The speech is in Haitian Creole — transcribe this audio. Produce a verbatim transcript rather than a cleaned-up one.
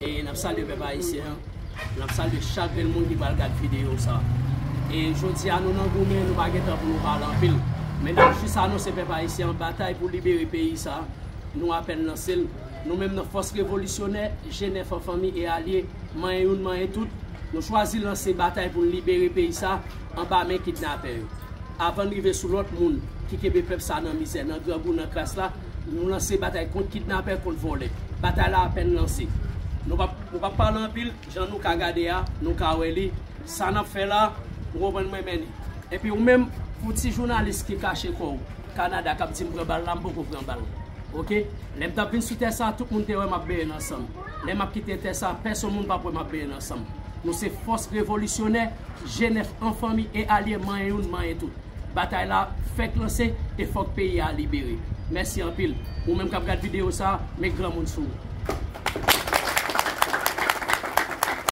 E n ap salye pèp ayisyen an. N ap salye chak grenn moun ki pral gad videyo sa. E jodi a nou nan goumen, nou pa gen tan pou nou pale anpil. Men n ap jis anonse pèp ayisyen an batay pou libere peyi sa. Nou apèn lanse l. Nou menm nan Fòs Revolisyonè, G nèf an fanmi e alye, manyen youn, manyen tout, nou chwazi lanse batay pou n libere peyi sa anba men kidnapè yo. Avan n rive sou lòt moun ki kenbe pèp sa nan mizè, nan grangou, nan kras la, nou lanse batay kont kidnapè, kont vòlè. Batay la apèn lanse. Nou p ap, nou p ap pale anpil, jan nou ka gade a, nou ka wè li. Sa n ap fè la, ou konprann, mwen mennen. Epi ou menm, pou ti jounalis ki kache kò w Kanada, k ap di m pran bal la, m poko pran bal. Oke? Lè m t ap vin sou tè sa, tout moun te wè m ap benyen ansanm. Lè m ap kite tè sa, pèsonn moun p ap wè m ap benyen ansanm. Nou se Fòs Revolisyonè, G nèf an fanmi e alye, manyen youn, manyen tout. Batay la fèk lanse e fòk peyi a libere. Mèsi anpil. Ou menm k ap gad videyo sa, met granmoun sou ou.